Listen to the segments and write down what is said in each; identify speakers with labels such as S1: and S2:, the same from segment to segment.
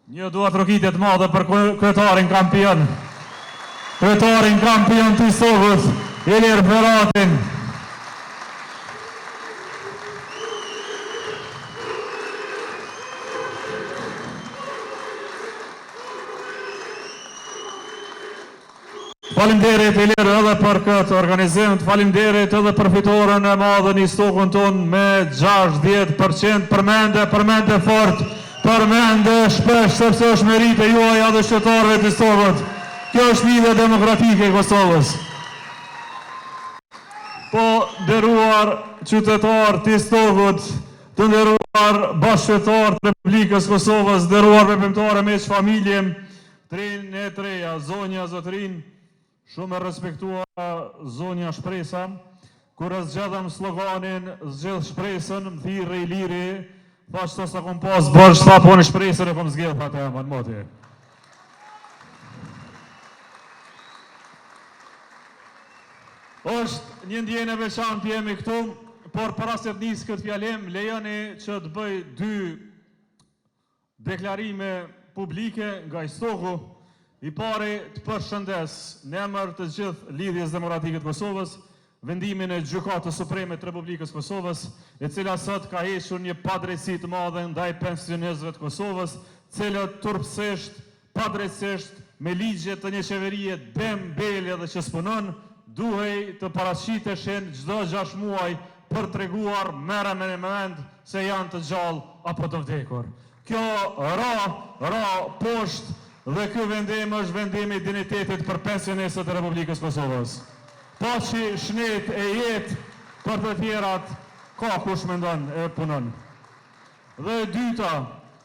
S1: Një duartrokitje të madhe për kryetarin kampion. Kryetarin kampion të Istogut, Ilir Feratin. Faleminderit Ilir edhe për këtë organizim, faleminderit edhe për fitoren e madhe në Istogun tonë me 60%, përmende, përmende fort, përmende shpesh sepse është meritë e juaja dhe qytetarëve të Istogut. Kjo është Lidhja Demokratike e Kosovës. Po nderuar qytetarë të Istogut, të nderuar bashkëqytetarë të Republikës Kosovës, nderuar veprimtarë e miq familje, Të rinj e të reja, zonja zotërinj, shumë e respektuara zonja Shpresa, kur e zgjedhëm sloganin Zgjidh shpresën, më thirri Iliri, tha qëto s'ta kom pas borxh, tha po unë shpresën e kom zgjedh, tha të emën, moti. Është një ndjenjë e veçantë jemi këtu, por para se të nis këtë fjalim, lejoni që të bëj dy Deklarime publike nga Istogu, I pari të përshëndes në emër të gjithë Lidhjes Demokratike të Kosovës vendimin e Gjykatës Supreme të Republikës së Kosovës, e cila sot ka hequr një padrejtësi të madhe ndaj pensionistëve të Kosovës, të cilët turpësisht Padrejtësisht, me ligje të një qeverie dembele dhe që s'punon, duhej të paraqiteshin çdo gjashtë muaj për treguar merre me mend se janë të gjallë apo të vdekur. Kjo ra, ra poshtë dhe ky vendim është vendim i dinjitetit për pensionistët e Republikës së Kosovës. Paçi shnet e jetë për të tjerat ka kush mendon e punon. Dhe e dyta,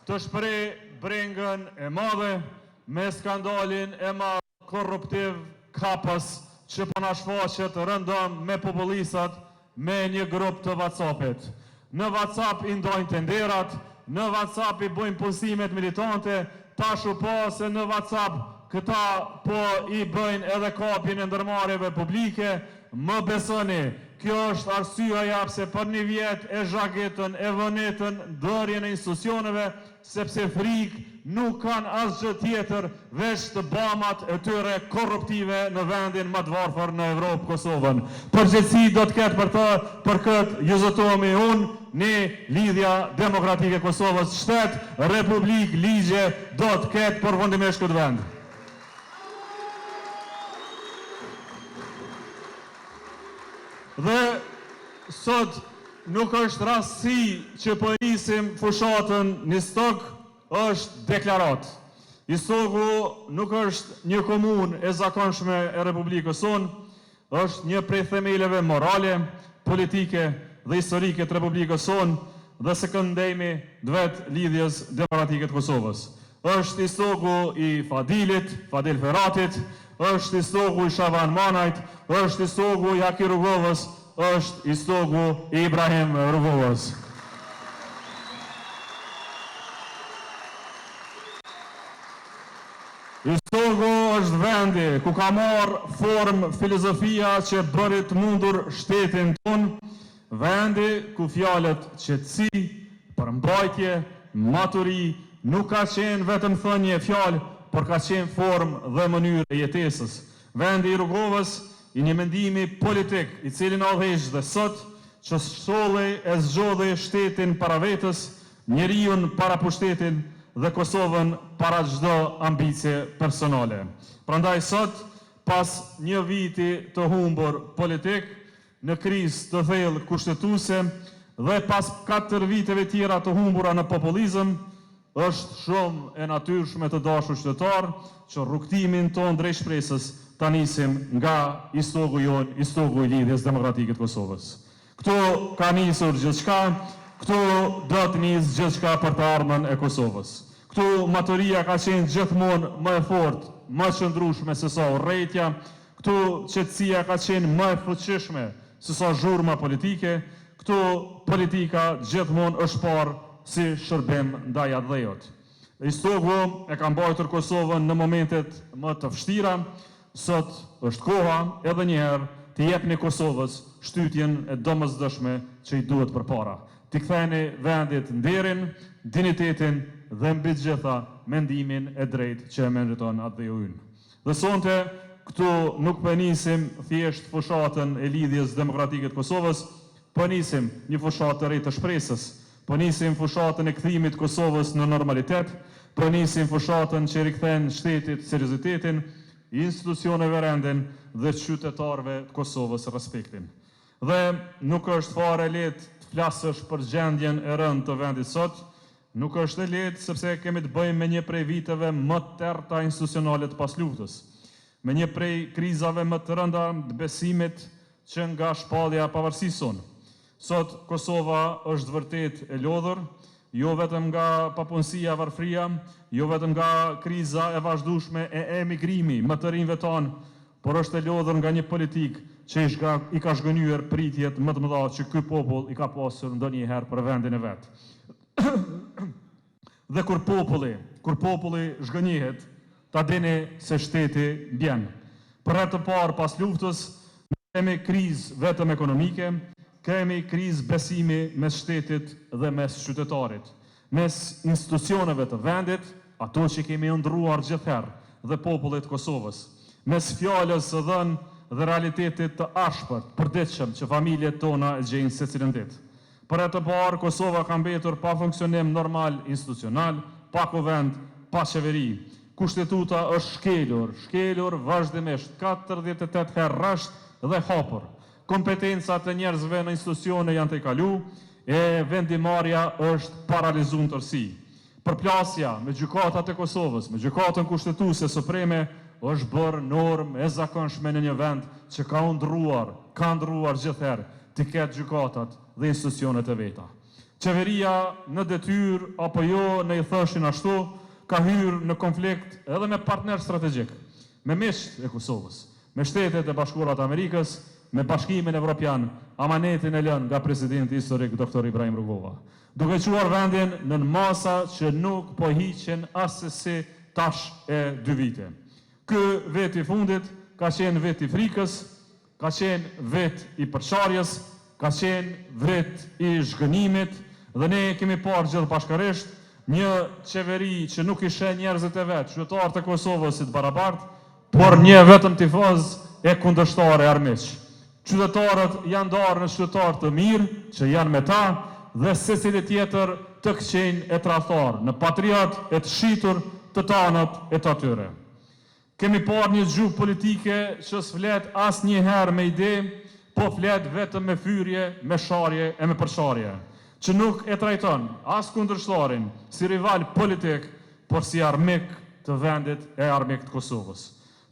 S1: të shpreh brengën e madhe me skandalin e madh korruptiv kapës që po na shfaqet rëndom me popullistat me një grup të WhatsApp-it. Në WhatsApp i ndajnë tenderat, në WhatsApp i bëjnë punësimet militante, tash u pa se në WhatsApp këta po i bëjnë edhe kapjen e ndërmarrjeve publike, Më besoni, kjo është arsyeja pse për një vjet e zhagitën, e vonitën bërjen e institucioneve, sepse frikë nuk kanë asgjë tjetër veç të bamat e tyre korruptive në vendin më të varfër në Evropë, Kosovën. Përgjegjësi do të ketë për të, për këtë ju zotohemi unë, ne, Lidhja Demokratike e Kosovës, shtet, republikë, ligje do të ketë përfundimisht këtë vend. Dhe sot nuk është rastësi që po e nisim fushatën n'Istog, është deklaratë. Istogu nuk është një komunë e zakonshme e Republikës sonë, Është një prej themeleve morale, politike dhe historike të Republikës sonë dhe së këndejmi të vetë Lidhjes Demokratike të Kosovës. Është Istogu i Fadilit, Fadil Feratit, është Istogu i Shaban Manajt, është Istogu i Haki Rugovës, është Istogu i Ibrahim Rugovës. Istogu është vendi ku ka marrë formë filozofia që bëri të mundur shtetin tonë, vendi ku fjalët qetësi, përmbajtje, maturi nuk ka qenë vetëm thënie e fjalë, por ka qenë formë dhe mënyrë e jetesës. Vendi i Rugovës, i një mendimi politik, i cili na udhëheq dhe sot, që solli e zgjodhi shtetin para vetes, Njeriun para pushtetin dhe Kosovën para çdo ambicie personale. Prandaj sot, pas një viti të humbur politik, në krizë të thellë kushtetuese dhe pas katër viteve tjera të humbura në popullizëm, është shumë e natyrshme të dashur qytetarë që rrugëtimin tonë drejt shpresës ta nisim nga Istogu jonë, Istogu i Lidhjes Demokratike të Kosovës. Këtu ka nisur gjithçka, këtu do të nisë gjithçka për të ardhmen e Kosovës. Këtu maturia ka qenë gjithmonë më e fortë, më e qëndrueshme se sa urrejtja, këtu qetësia ka qenë më e fuqishme se sa zhurma politike, këtu politika gjithmonë është parë si shërbim ndaj atdheut. Istogu e ka mbajtur Kosovën në momentet më të vështira, Sot është koha edhe një herë t'i jepni Kosovës shtytjen e domosdoshme që i duhet përpara. T'i ktheni vendit nderin, dinjitetin dhe mbi të gjitha. mendimin e drejtë që e meriton atdheu ynë. Dhe sonte, këtu nuk po e nisim thjesht fushatën e Lidhjes Demokratike të Kosovës, po e nisim një fushatë të re të shpresës, po nisim fushatën e kthimit të Kosovës në normalitet, po nisim fushatën që i rikthen shtetit seriozitetin, institucioneve rendin dhe qytetarëve të Kosovës respektin. Dhe nuk është fare e lehtë të flasësh për gjendjen e rëndë të vendit sot, nuk është e lehtë sepse kemi të bëjmë me një prej viteve më të errëta institucionale të pasluftës, me një prej krizave më të rënda të besimit që nga shpallja e pavarësisë sonë. Sot Kosova është vërtet e lodhur, jo vetëm nga papunësia e varfëria, jo vetëm nga kriza e vazhdueshme e emigrimi më të rinjve tanë, por është e lodhur nga një politikë që i ka zhgënjyer pritjet më të mëdha që ky popull i ka pasur ndonjëherë për vendin e vet. Dhe kur populli, kur populli zhgënjehet, ta dini se shteti bjen. Për herë të parë pas luftës, nuk kemi krizë vetëm ekonomike, kemi krizë besimi mes shtetit dhe mes qytetarit, mes institucioneve të vendit, ato që kemi ëndërruar gjithherë, dhe popullit të Kosovës, mes fjalës së dhënë dhe realitetit të ashpër, të përditshëm që familjet tona e gjejnë secilën ditë. Për herë të parë, Kosova ka mbetur pa funksionim normal institucional, pa kuvend, pa qeveri. Kushtetuta është shkelur, shkelur vazhdimisht, 48 herë rresht dhe hapur. Kompetencat e njerëzve në institucione janë tejkalu, e vendimarrja është paralizuar në tërësi. Përplasja me gjykatat e Kosovës, me gjykatën kushtetuese supreme, është bërë normë e zakonshme në një vend që ka ëndërruar, ka ëndërruar gjithherë t'i ketë gjykatat dhe institucionet e veta. Qeveria në detyrë apo jo në i thoshin ashtu, ka hyrë në konflikt edhe me partner strategjik, me miqtë e Kosovës, me Shtetet e Bashkuara të Amerikës, me Bashkimin Evropian, amanetin e lënë nga presidenti historik dr. Ibrahim Rugova, duke çuar vendin nën masa që nuk po hiqen assesi tash e dy vite. Ky vit i fundit ka qenë vit i frikës, ka qenë vit i përçarjes, ka qenë vit i zhgënjimit dhe ne kemi parë gjithë bashkërisht një qeveri që nuk i sheh njerëzit e vet, qytetarët e Kosovës si të barabartë, por një vetëm tifoz e kundërshtar e armiq. Qytetarët janë ndarë në qytetarë të mirë, që janë me ta, dhe secili tjetër të këqinj e tradhtar, në patriot e të shitur, të tanët e të atyre. Kemi parë një gjuhë politike që s'flet asnjëherë me ide, po flet vetëm me fyrje, me sharje e me përçarje, që nuk e trajton as kundërshtarin si rival politik, por si armik të vendit e armik të Kosovës,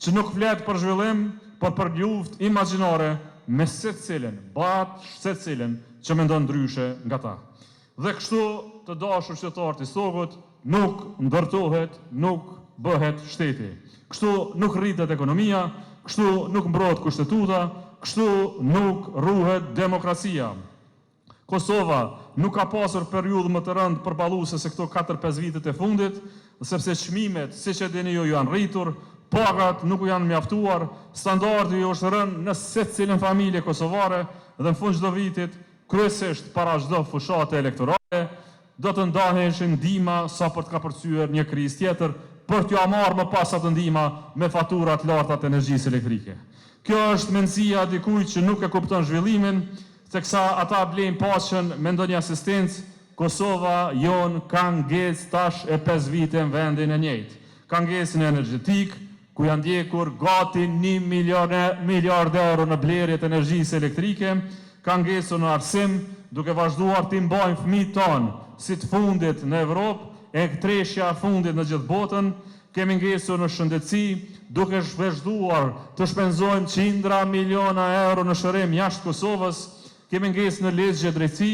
S1: që nuk flet për zhvillim, por për luftë imagjinare me secilin, bash secilin që mendon ndryshe nga ta. Dhe kështu, të dashur qytetarë të Istogut, nuk ndërtohet, nuk bëhet shteti. Kështu nuk rritet ekonomia, kështu nuk mbrohet kushtetuta, kështu nuk ruhet demokracia. Kosova nuk ka pasur periudhë më të rëndë përballuese se këto 4-5 vitet e fundit, sepse çmimet, siç e dini ju, janë rritur, pagat nuk u janë mjaftuar, standardi ju është rënë në secilën familje kosovare dhe në fund çdo vitit, kryesisht para çdo fushate elektorale, do të ndaheshin ndihma sa për të kapërcyer një krizë tjetër, për t'ua marrë më pas ato ndihma me fatura të larta të energjisë elektrike. Kjo është mendësia e dikujt që nuk e kupton zhvillimin, teksa ata blejnë paqen me ndonjë asistencë, Kosova jonë ka ngec tash e 5 vite në vendin e njëjtë. Ka ngecë në energjetikë, ku janë djegur gati 1 miliard euro në blerje të energjisë elektrike, ka ngecur në arsim, duke vazhduar t'i mbajnë fëmijët tanë si të fundit në Evropë, e treshja e fundit në gjithë botën, kemi ngecur në shëndetësi, duke vazhduar të shpenzojmë qindra miliona euro në shërim jashtë Kosovës, kemi ngecur në ligj e drejtësi,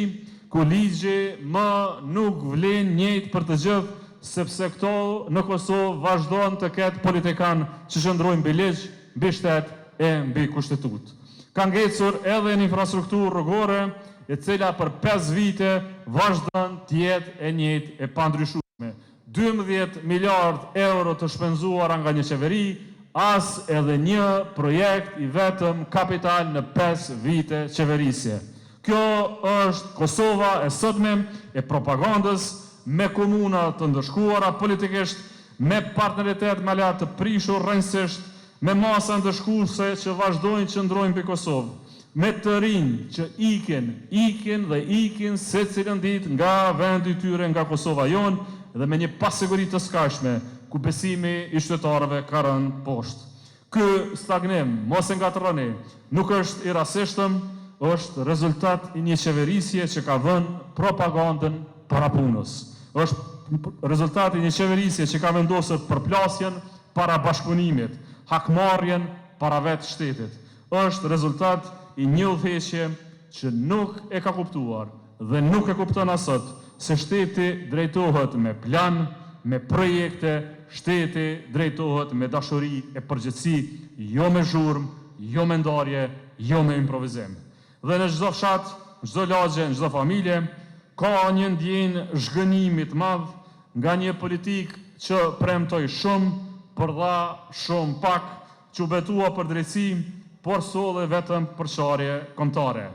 S1: ku ligji më nuk vlen njëjtë për të gjithë, sepse këto në Kosovë vazhdon të ketë politikan që qëndrojnë mbi ligj, mbi shtet e mbi kushtetutë. Ka ngecur edhe në infrastrukturë rrugore, e cila për 5 vite vazhdon të jetë e njëjtë e pandryshueshme. 12 miliard euro të shpenzuara nga një qeveri, as edhe një projekt i vetëm kapital në 5 vite qeverisje. Kjo është Kosova e sotme e propagandës me komuna të ndëshkuara politikisht, Me partneritet me aleatë të prishur rrënjësisht, me masa ndëshkuese që vazhdojnë qëndrojnë mbi Kosovë, me të rinj që ikin, ikin dhe ikin secilën ditë nga vendi i tyre nga Kosova jonë dhe me një pasiguri të skajshme, ku besimi i qytetarëve ka rënë poshtë. Ky stagnim, mos e ngatërroni, nuk është i rastësishëm, është rezultat i një qeverisje që ka vënë propagandën para punës. Është rezultat i një qeverisje që ka vendosur përplasjen para bashkëpunimit, hakmarrjen para vetë shtetit. Është rezultat i një udhëheqje që nuk e ka kuptuar dhe nuk e kupton as sot se shteti drejtohet me plan, me projekte, shteti drejtohet me dashuri e përgjegjësi, jo me zhurmë, jo me ndarje, jo me improvizim. Dhe në çdo fshat, në çdo lagje, në çdo familje, ka një ndjenjë zhgënjimi të madh nga një politikë që premtoi shumë, por dha shumë pak, që u betua për drejtësi, por solli vetëm përçarje kombëtare.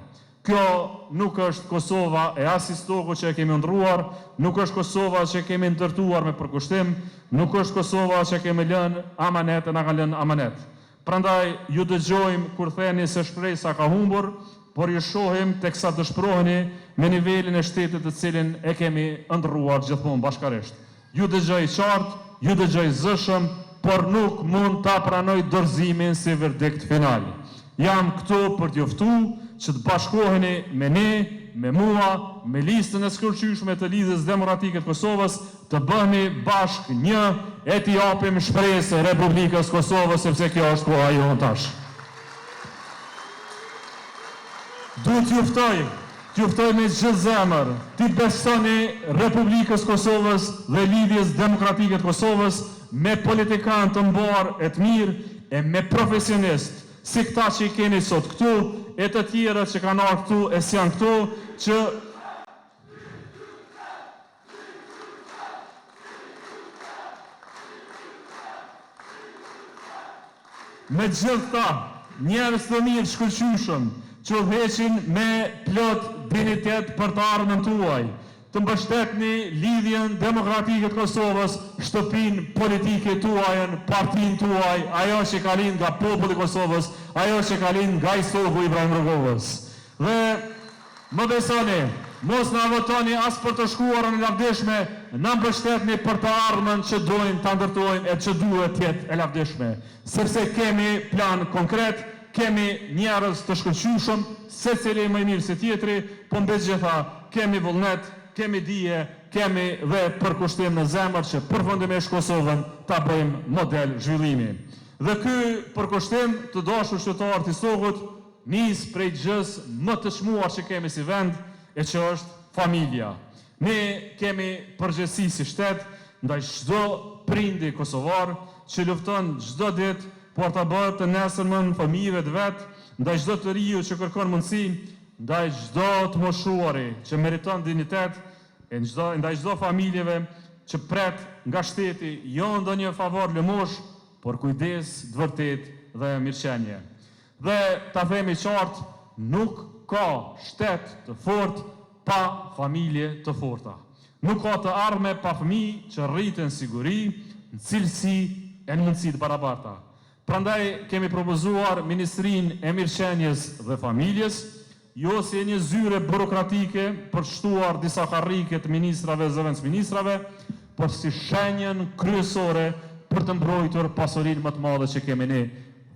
S1: Kjo nuk është Kosova e as Istogut që e kemi ëndërruar, nuk është Kosova që e kemi ndërtuar me përkushtim, nuk është Kosova që e kemi lënë amanet e na kanë lënë amanet. Prandaj ju dëgjojmë kur theni se shpresa ka humbur, por ju shohim teksa dëshpëroheni me nivelin e shtetit të cilin e kemi ëndërruar gjithmonë bashkarisht. Ju dëgjoj qartë, ju dëgjoj zëshëm, por nuk mund ta pranoj dorëzimin si verdikt final. Jam këtu për t'ju ftu që të bashkoheni me ne, me mua, me listën e shkëlqyeshme të Lidhjes Demokratike të Kosovës, të bëhemi bashkë një e t'i japim shpresë Republikës së Kosovës, sepse kjo është koha jonë tash. Du t'ju ftoj, t'ju ftoj me gjithë zemër, t'i besoni Republikës së Kosovës dhe Lidhjes Demokratike të Kosovës me politikanë të mbarë e të mirë e me profesionistë, si këta që i keni sot këtu, e të tjerët që kanë ardhur këtu e s'janë këtu, që Me gjithë këta njerëz të mirë shkëlqyeshëm që udhëheqin me plot dinjitet për të ardhmen tuaj, të mbështetni Lidhjen Demokratike të Kosovës, shtëpinë politike tuajën, partinë tuaj, ajo që ka lind nga populli i Kosovës, ajo që ka lind nga Istogu i Ibrahim Rugovës. Dhe më besoni, mos na votoni as për të shkuarën e lavdishme, na mbështetni për të ardhmen që dojmë ta ndërtojmë e që duhet të jetë e lavdishme. Sepse kemi plan konkret, kemi njerëz të shkëlqyeshëm, secili më i mirë se tjetri, po mbi të gjitha kemi vullnet, kemi dije, kemi dhe përkushtim në zemër që përfundimisht Kosovën ta bëjmë model zhvillimi. Dhe ky përkushtim, të dashur qytetarë të Istogut, nis prej gjësë më të çmuar që kemi si vend, e që është familja. Ne kemi përgjegjësi si shtet ndaj çdo prindi kosovar që lufton çdo ditë për ta bërë të nesërmen fëmijëve të vet, ndaj çdo të riu që kërkon mundësi, ndaj çdo të moshuari që meriton dinjitet, e ndaj çdo familjeve që pret nga shteti jo ndonjë favor lëmoshë, por kujdes të vërtetë dhe mirëqenie. Dhe ta themi qartë, nuk ka shtet të fortë pa familje të forta. Nuk ka të ardhme pa fëmijë që rriten në siguri, në cilësi e në mundësi të barabarta. Prandaj kemi propozuar Ministrinë e Mirëqenies dhe Familjes, jo si një zyre burokratike për të shtuar disa karrike të ministrave e zëvendësministrave, por si shenjën kryesore për të mbrojtur pasurinë më të madhe që kemi ne,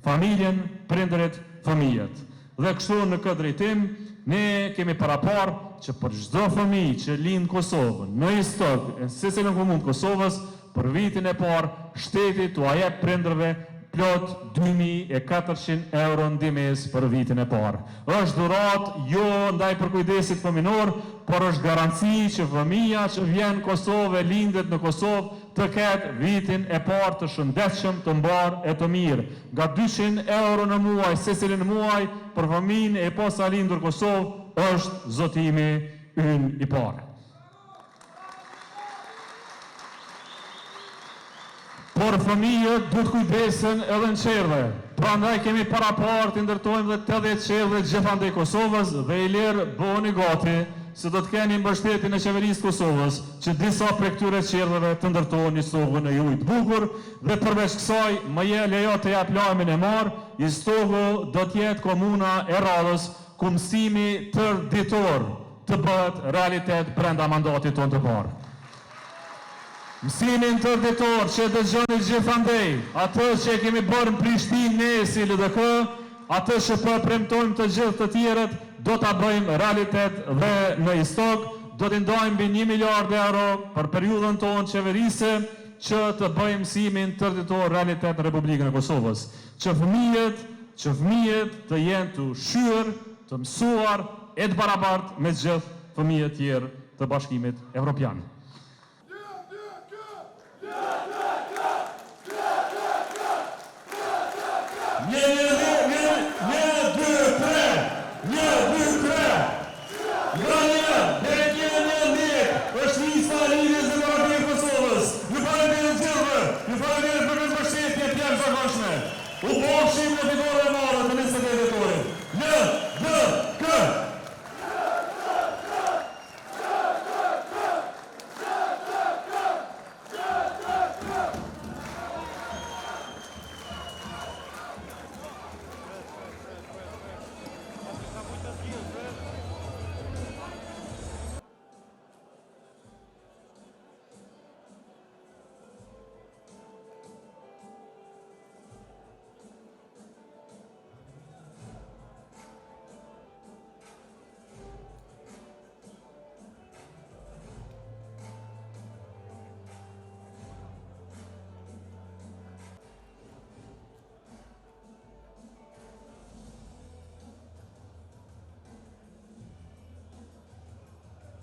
S1: familjen, prindërit, fëmijët. Dhe kështu në këtë drejtim, ne kemi paraparë që për çdo fëmijë që lind në Kosovë, në Istog e në secilën komunë të Kosovës, për vitin e parë shteti t'ua jep prindërve plot 2400 euro ndihmesë për vitin e parë. Është dhuratë jo ndaj përkujdesit fëminor, por është garanci që fëmija që vjen në Kosovë e lindet në Kosovë të ketë vitin e parë të shëndetshëm, të mbarë e të mirë. Nga 200 euro në muaj, secilin muaj, për fëmijën e posalindur në Kosovë, është zotimi ynë i parë. Por fëmijët duhet kujdesen edhe në çerdhe. Prandaj kemi paraparë të ndërtojmë dhe 80 çerdhe gjithandej Kosovës dhe Ilir bëhuni gati. se do të keni mbështetjen e Qeverisë së Kosovës që disa prej këtyre çerdheve të ndërtohen në Istogun e juaj të bukur dhe përveç kësaj më je lejo të jap lajmin e marë, Istogu do të jetë komuna e radhës ku mësimi tërëditor të bëhet realitet brenda mandatit tonë të parë. Mësimin tërëditor që e dëgjoni gjithandej, atë që e kemi bërë në Prishtinë ne si LDK, atë që po e premtojmë të gjithë të tjerët, do ta bëjmë realitet dhe në Istog, do t'i ndajmë mbi një miliard euro për periudhën tonë qeverisëse që të bëjmë mësimin tërëditor realitet në Republikën e Kosovës. Që fëmijët, që fëmijët të jenë të ushqyer, të mësuar e të barabartë me gjithë fëmijët tjerë të Bashkimit Evropian. Një, një, një, një, një, dy, tre, një, dy, tre, nga një, deri një, një, dhjetë, është lista e Lidhjes Demokratike të Kosovës. Ju faleminderit gjithëve, ju faleminderit për këtë mbështetje të jashtëzakonshme. U pafshim në fitore!